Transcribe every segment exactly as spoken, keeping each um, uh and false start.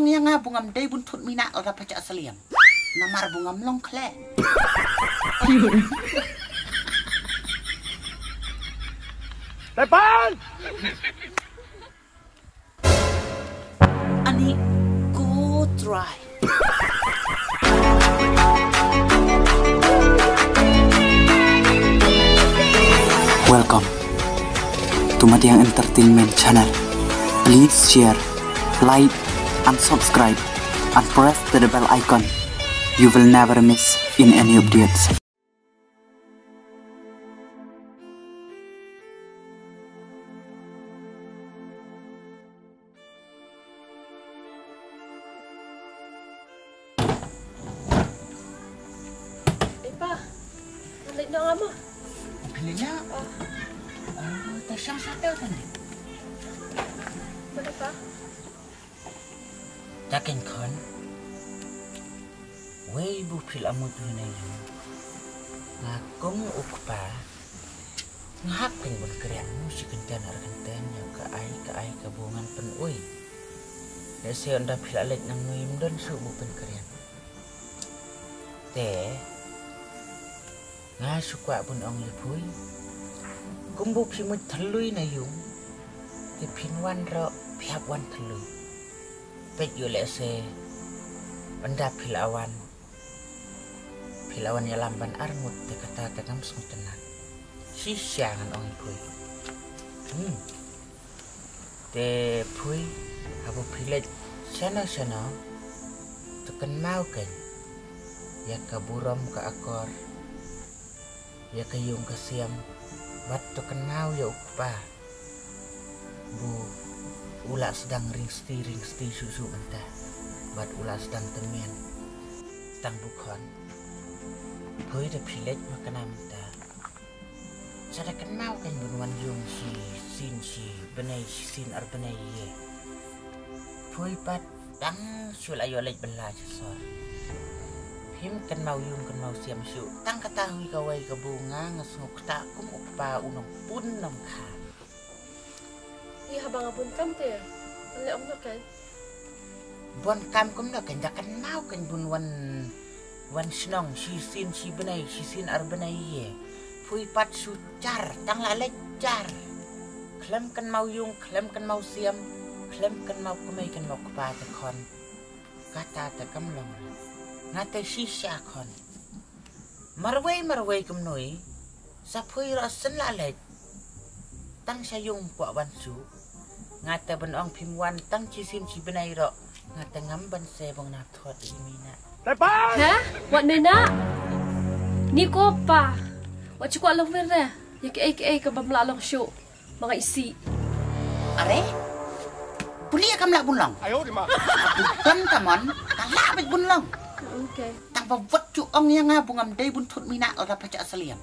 Ïa nga bu ngam dei bun thut mina lada pha jah saliam. Namar bu ngam long khleh. Ani ko try. Welcome to Madiang Entertainment Channel. Please share, like, and subscribe, and press the bell icon. You will never miss in any updates. Ei pa, nga leit noh nga mo. Phi leit noh? Oh. Ah, to shong shatei tang. Ba ei pa. Ta keiñ khun. Wei bu phi la mut ïa u ne ïa u. Nga kum u kpa. Nga hap keiñ bun kren mu shi kyntien ar kyntien ïa ka ai ka ai ka bu ngan pynui. Lehse ynda phi la leit nangne ym don shuh bu pynkren. Te nga shu kwah bun ong ïa phi. Kum bu phi mut thlui na ïung. Te phin wan ruh phi hap wan thlui. Peit ïoh lehse ynda phi la wan. Phi la wan ïalam ban arngut te kata te ngam sngewtynnat. Shisha ngan ong ïa phi. Hmm. Te phi, haba phi leit shano shano, to kynmaw keiñ ïa ka burom ka akor, ïa ka ïung ka siam, bad to kynmaw ïa u kpa. Bu u la sdang ring sti ring sti shuh shuh mynta. Bad u la sdang tymmen. Tang bu khun. Phi da phi leit ma kane mynta. Sa da kynmaw keiñ bun wan ïung shi sien shi bnai shi sien ar bnai ïe. Phi pat dang shu la ïoh leit bylla sha sor. Phim kynmaw ïung kynmaw siam shuh. Tang kata hi kawei ka bu nga nga sngew kata kum u kpa u nongpun nongkha. Ïa haba nga bun kam te. Ngan leh ong noh keiñ. Bun kam kumno keiñ da kynmaw keiñ bun wan wan shnong shi sien shi bnai shi sien ar bnai ïe. Phi pat shu jar tang la leit jar. Khlem kynmaw ïung khlem kynmaw siam khlem kynmaw kmie kynmaw kpa te khun. Kata te kam long. Nga te shisha khun. Marwei marwei kumno i sa phi ruh shen la leit. Tang sha ïung kwah wan shuh. Nga te ban ong phim wan tang shi sien shi bnai ruh. Nga te ngam ban se bong na thot i mina. Heh? Wat mina? Ni ko pa. Wat shu kwah long wer re. Ïa kaei kaei kaba ym lah long shuh. Ma nga isih. Are? Pule kam lah bun long. Ayo di ma. Bun ka mon ka lah bit bun long. Okay. Tang ba wat ju ong ïa nga bu ngam dei bun thut mina lada pha jah saliam.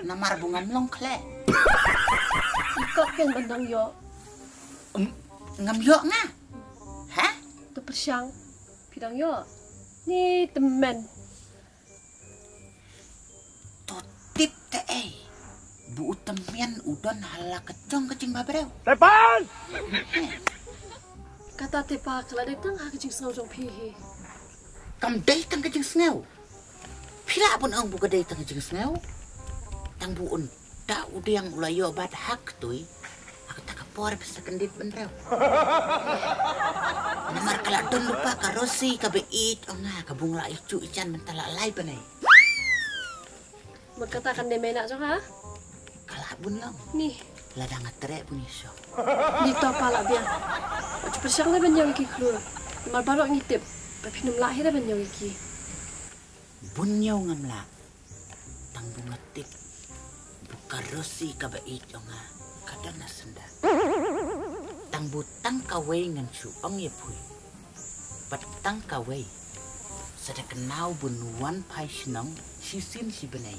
Namar bu ngam long khleh. Iko ken ban dang ïoh. Em, ngam ïoh nga. Ha? To pyrshang. Phi dang ïoh. Ni tymmen. To tip te ei. Bu u tymmen u don ha la ka jong ka jingbhabriew. Tepan! Kata te pa ka la dei tang ha ka jingsngew jong phi hi. Kam dei tang ka jingsngew. Phi lah ban ong bu ka dei tang ka jingsngew. Tang bu un Da u diang u la ïoh bat ha ktu. Ha kata ka por phi sa kyndit bynriew. Namar ka la don lypa ka Rosi kaba ïeit ong nga ka bung la ïa shu ïa jan mynta la lai bnai. Bad kata kan dei mei na jong ha? Ka la bun long. Ni. Lada nga treh bun ïa shu. Ni to pa la biang. Wat ju pyrshang leh ban ïoh ïa ki khlur. Namar baroh ngi tip ba phin ym lah hi leh ban ïoh ïa ki. Bun ïoh ngam lah. Tang bu nga tip bu ka Rosi kaba ïeit ong nga ka don na syndah. Tang bu tang kawei ngan shu ong ïa phi. Bad tang kawei sa da kynmaw bun wan phai shnong shisien shi bnai.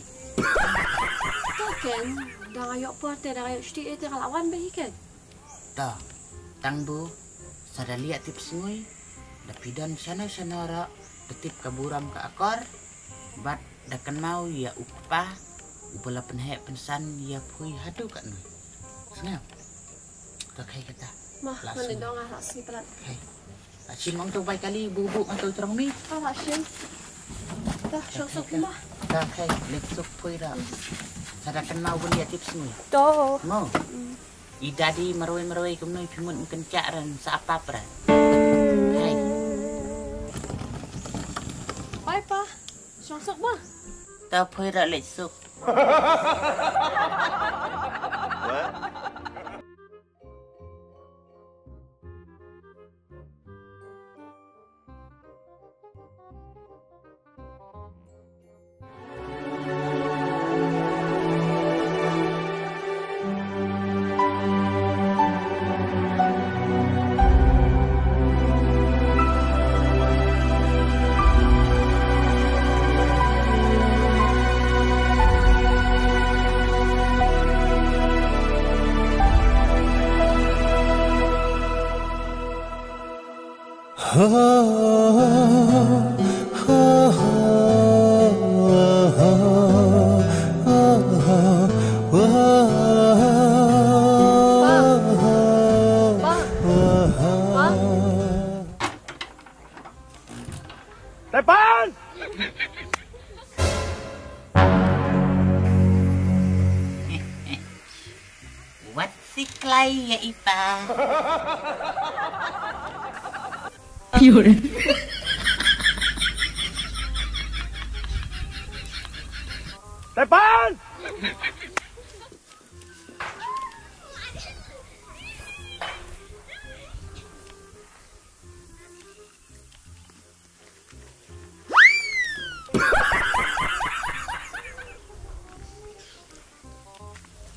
To ken da nga ïoh por te da nga ïoh shuti te ka la wan ba hi ken. To, tang bu sa da liah tip sngui, da phi don shano shano ruh, da tip ka burom ka akor, bad da kynmaw ïa u kpa uba la pynheh pynsan ïa phi haduh katno. Sngap. Ka khai kata. Ma, la ngan sngap. Dong ah la sngi palat. Khai. Shim ong to bai kali bu bu ong to trong mi. Ka la shim. Dah, shong sok ma. Dah, hey, lek sok pui dah. Sada kenal bun dia tips ni. To. Mo. I dadi marwei marwei kumno i phi mut mken chak ran sa apap ran. Hai. Bye pa. Shong sok ma. Ta phui ra leit suk. Tepan! Wat siklai ya ipa. Tepan!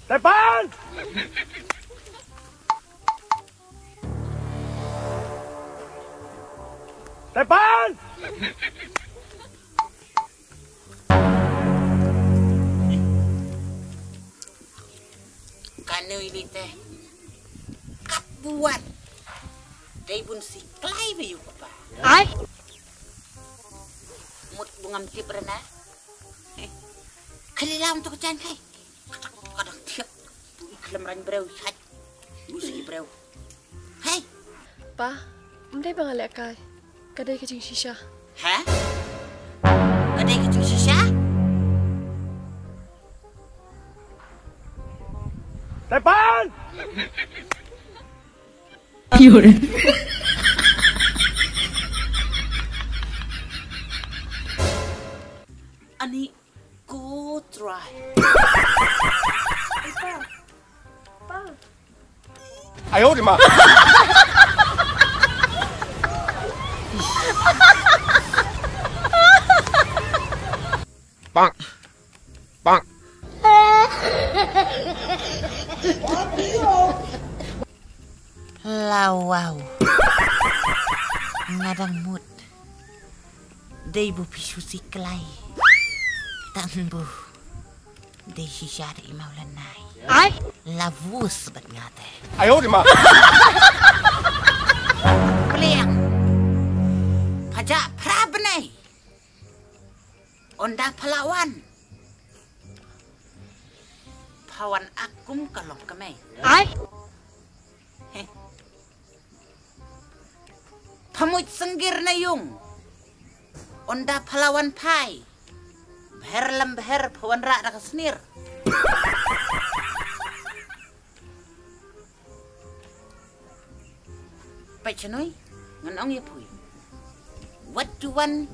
Tepan! Tepan! Kano ini teh? Kat buat. Dei bun siklai ba yu kpa. Ai. Mut bungam tip rena. Khali lam tu ka jan kai. Kadang thiap. Tu i khlem rang breu sat. Tu si breu. Hei. Pa, ym dei ba nga leh kai. Ka dei ka jingshisha. Ha? Ka dei ka jingshisha? Tepan! Ani ko try. Pa. Pa. 哎呦我的妈！ Bang. Bang. Lawau. Nga dang mut. Dei bu phi shu siklai. Tang bu. Dei shisha da i mawlanai. Ai. Lavus bad nga te. 哎呦我的妈！ Pliang. Pajak pra bnai. Ynda pha la wan. Pha wan akum ka long ka mei. Ai. Heh. Pha muit synggir na yung. Ynda pha la wan phai. Bher lem bher pha wan rah da ka snir. Peit shnoi, ngan ong ïa phi. Wat ju wan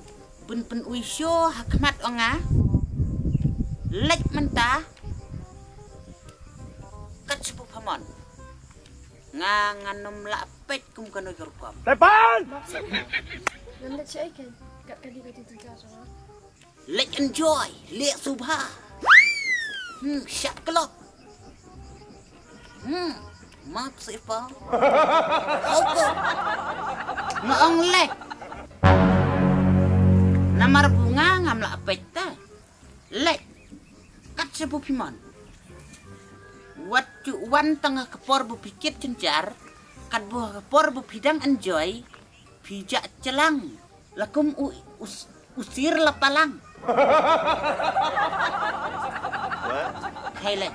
pyn pyn ui sho ha khmat ong nga. Leit mynta. Kat shu pha mon. Nga ngan ym lah peit kum kano ka rukom. Tepan! Ngam leit shaei kein. Kat kali ka tu tu ja. Let's enjoy. Let's subha. Hmm, shot clock. Hmm, map sipa. Hoko. Nga ong leh. Namar bu nga ngam lah peit ta. Leh. Kat sha bu phi mon. Wat ju wan tang ha ka por bu phi kit jynjar. Kat bu ha ka por bu phi dang enjoy. Phi jah chlang. La kum u, u, u sir la palang. Khai leh.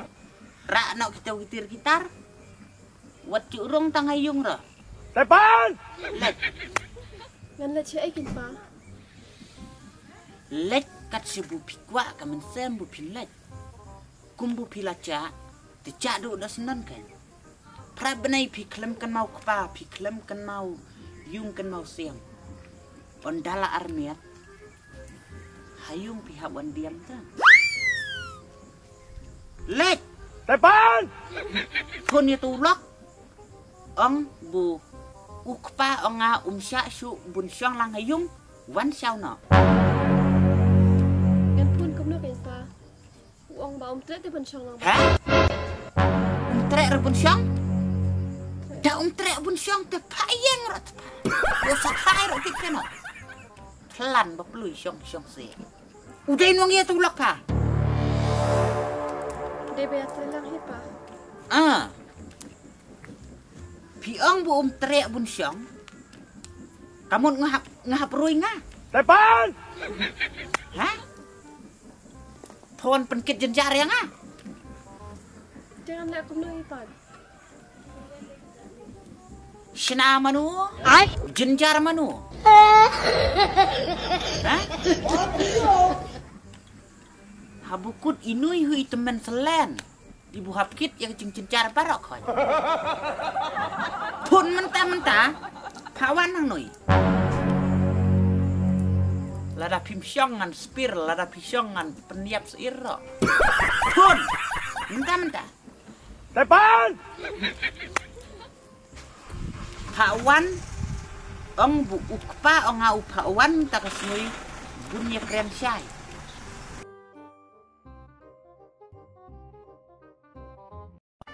Rah noh kita u gitar gitar. Wat ju rung tang ha yung ra. Tepan! Leh. Ngan leit shaei kein pa? Leit kat shaba phi kwah ka mynsiem ba phin leit. Kumba phi la jah, te jah duh da syndon kein. Phra bnai phi khlem kynmaw kpa, phi khlem kynmaw yung kynmaw siang. Ynda la ar miet, ha yung phi hap wan diam te. Leit! Tepan! Phone ïa uto u lok. Ong ba u kpa ong nga um shah shuh ban shong lang ha yung, wan shaw noh. Ngan phone kumno kein pa? U ong ba um treh te ban shong lang. Ha? Um treh ruh ban shong? Da um treh ban shong te pha ïeng ruh te pha. Ïoh sa khai ruh te pha noh. Thlan ba plui shong shong se. U dei nong ïa uto u lok ha. Dei ba ïa te lang hi pa. Ah. Phi ong ba um treh ban shong. Ka mut nga hap, nga hap rui nga. Tepan! Ha? Phone pynkit jynjar ïa nga. Jangan leh kumno hi pa. Shna mano? Ai? Jynjar mano? Ha? Haba kut i Nui hu i tymmen selen. I ba hap kit ïa ka jingjynjar baroh khoit. Phone mynta mynta. Pha wan hangne. Lada phim shong ngan spir, lada phi shong ngan pynïap sir ruh. Phone mynta mynta. Tepan! Pha wan, ong ba u kpa ong nga u pha wan mynta ka sngi bun ïa kren shai.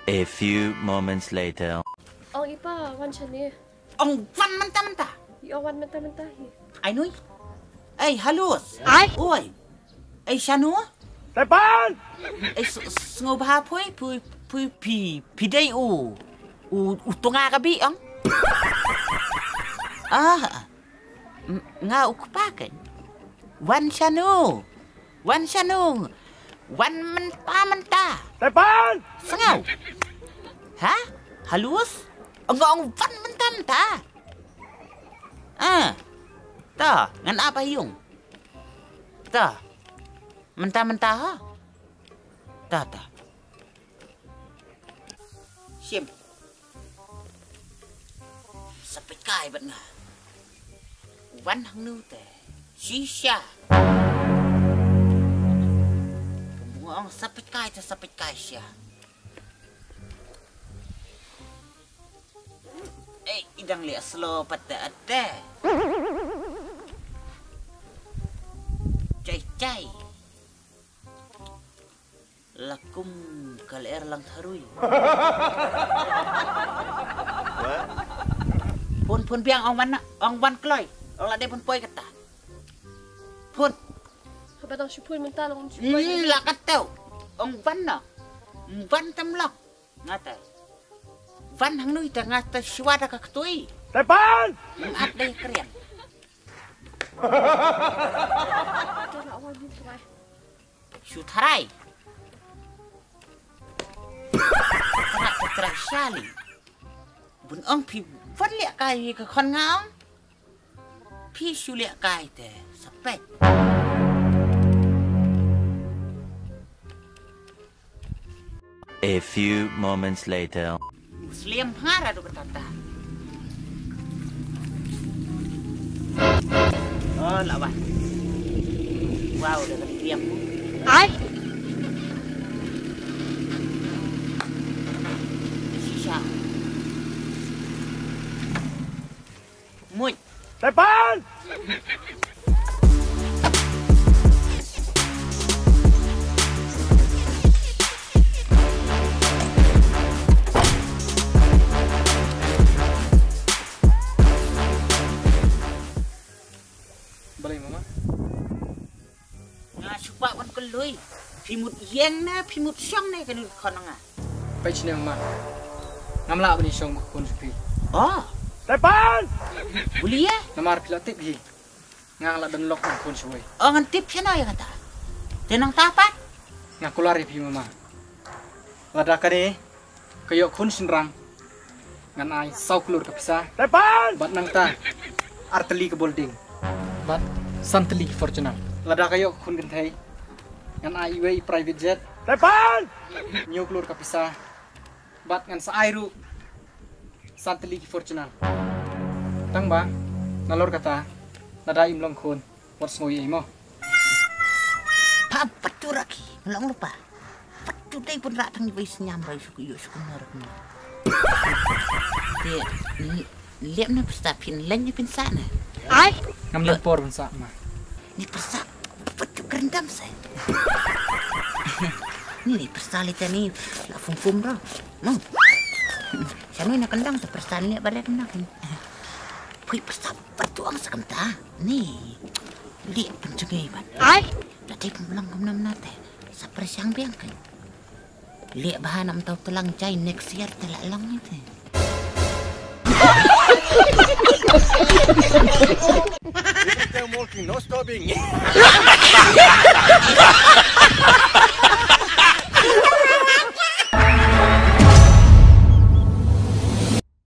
A few moments later. Ong i pa wan shane. Ong wan mynta mynta. I ong wan mynta mynta hi. Ai Nui. Ei, Halus. Ai. Oi. Ei, Shanu. Tepan! Ei, s-, s-, sngewbha phi, phi, phi, phi, phi dei u, u, u tunga ka bi ong. Ah, m-, nga u kpa kein. Wan Shanu. Wan Shanu. Wan mynta mynta. Tepan! Sngew. Ha? Halus? Nga ong wan mynta mynta. Ah. Ta, ngan ap ha yung. Ta. Mynta mynta ha. Ta ta. Shim. Sa peit kai bad nga. Wan hangno te. Shisha. Kumba nga ong sa peit kai te sa peit kai sha. Ei, i dang leh slow pat te ate. Chai chai. La kum ka lyer lang tharui. Phone, phone biang ong wan, ong wan kloi. Ong la dei ban poi kata. Phone. Haba dang shu phone mynta long shu phone. Hmm, la kata. Ong wan na. Wan tam lok. Nga te. Wan hangno te nga te shuwa da ka ktui. Tepan! Ngat dei krian. Shu tharai. Tharai, tharai shali. Bun ong phi wan leh kai ka khon nga ong. Phi shu leh kai te sa peit. A few moments later. Sliam hara do kata ta. Oh, lawan. Wow, dah kena diam. Ai. Sisa. Mut. Tepan! Balei mama? Nga shu kwah ban kylli. Phi mut ïeng ne, phi mut shong ne kane ka khon nga. Peit shane mama. Ngam lah ban ïashong bad ka khun sha phi. Oh. Tepan! Balei? Namar phi la tip hi. Nga la don lok ka khun shawei. Oh, ngan tip shano ïa kata. Te nangta pat? Nga kular ïa phi mama. Lada kane ka ïoh khun shynrang, ngan ai saw klur ka pisa. Tepan! Bad nangta Artylli ka building. Bad santylli ki Fortuner. Lada ka ïoh ka khun kynthei, ngan ai iwei i private jet. Tepan! Hynñiew klur ka pisa. Bad ngan sa ai ruh santylli ki Fortuner. Tang ba nalor kata, lada im long khun, wat sngew ei mo. Pa, patu raki, long lupa. Patu dei pun rak tang iwei sñiam roi suku yu suku nor. Te, ni, lep na pista phin leng ni phin sa na. Ai? Ngam lem por phin sa ma. Ni pista, patu kerendam sa. Ni, ni pista li tani, la fum fum ro. No. Sanu na kendang sa pista ni barek na. Pui pista patu ang sa kemta. Ni, li pun cengei ban. Ai? Lati pun lang kum nam na te. Sa persang biang kan. Leh bha nam tau telang jai next year te la lang ni te. Tell Molky no stopping.